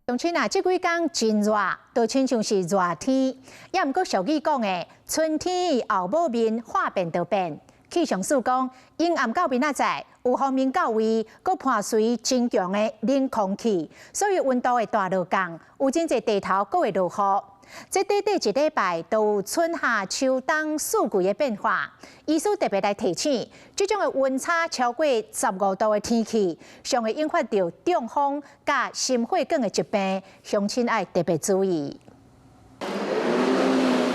鄉親啊，這幾工真熱，都親像是熱天。也毋過俗語講的，春天後母面，話變就變。氣象署講，陰暗到明仔載，有鋒面到位，閣伴隨真強的冷空氣，所以溫度會大落降，有真濟地頭閣會落雨。這短短一禮拜，都有春夏秋冬四季的變化。醫師特別來提醒，這種的溫差超過15度的天氣，常會引發著中風佮心血管的疾病，鄉親愛特別注意。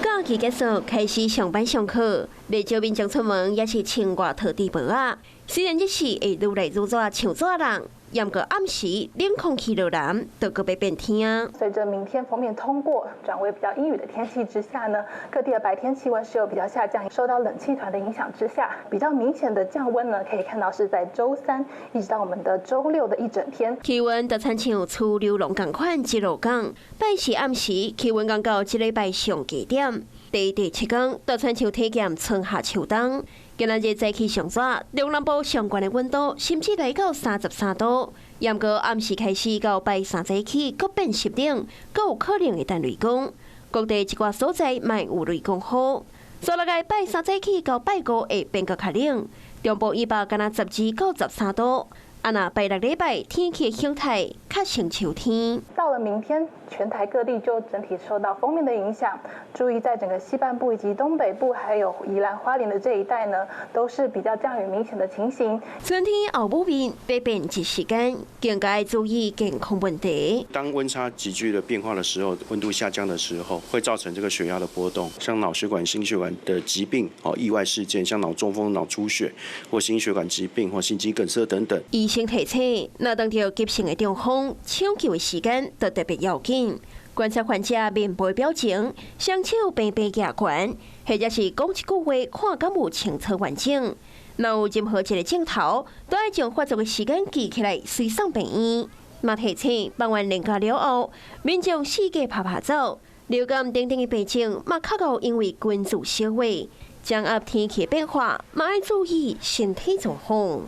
假期結束，開始上班上課，袂少民眾出門也是穿外套戴帽仔。雖然日時會愈來愈熱，像熱人，毋過暗時冷空氣落來，就閣欲變天。隨着明天鋒面通過，轉為比較陰雨的天氣之下呢，各地的白天氣溫是有比較下降，受到冷氣團的影響之下，比較明顯的降溫呢，可以看到是在週三一直到我們的週六的一整天。氣溫就親像趨流龍仝款一路降，拜四暗時氣溫降到這禮拜上低點。第七工就親像體驗春夏秋冬。今仔日早起上熱，中南部上懸的溫度甚至來到33度。毋過暗時開始到拜三早起，閣變濕冷，閣有可能會等雷公。各地一寡所在嘛有雷公雨。煞落來拜三早起到拜五會變閣較冷，中部以北敢若12到13度。啊，若拜六禮拜天氣形態較像秋天。到了明天，全台各地就整體受到鋒面的影響，注意在整個西半部以及東北部，還有宜蘭花蓮的這一帶呢，都是比較降雨明顯的情形。春天後母面欲變一時間，更加愛注意健康問題。當溫差急劇的變化的時候，溫度下降的時候，會造成這個血壓的波動，像腦血管、心血管的疾病，哦，意外事件，像腦中風、腦出血或心血管疾病或心肌梗塞等等。醫生提醒，若當著急性的中風，搶救的時間就特別要緊。觀察患者面部的表情，雙手平平舉懸，或者是講一句話，看敢有清楚完整。若有任何一個症頭，都愛將發作的時間記起來，隨送病院。嘛提醒，放完年假了後，民眾四界趴趴走，流感等等的病症，嘛較會因為關注小話，掌握天氣變化，嘛愛注意身體狀況。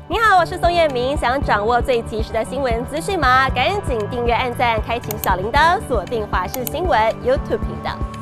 你好，我是宋燕明。想掌握最及時的新聞資訊嗎？趕緊訂閱、按讚、開啟小鈴鐺，鎖定華視新聞 YouTube 頻道。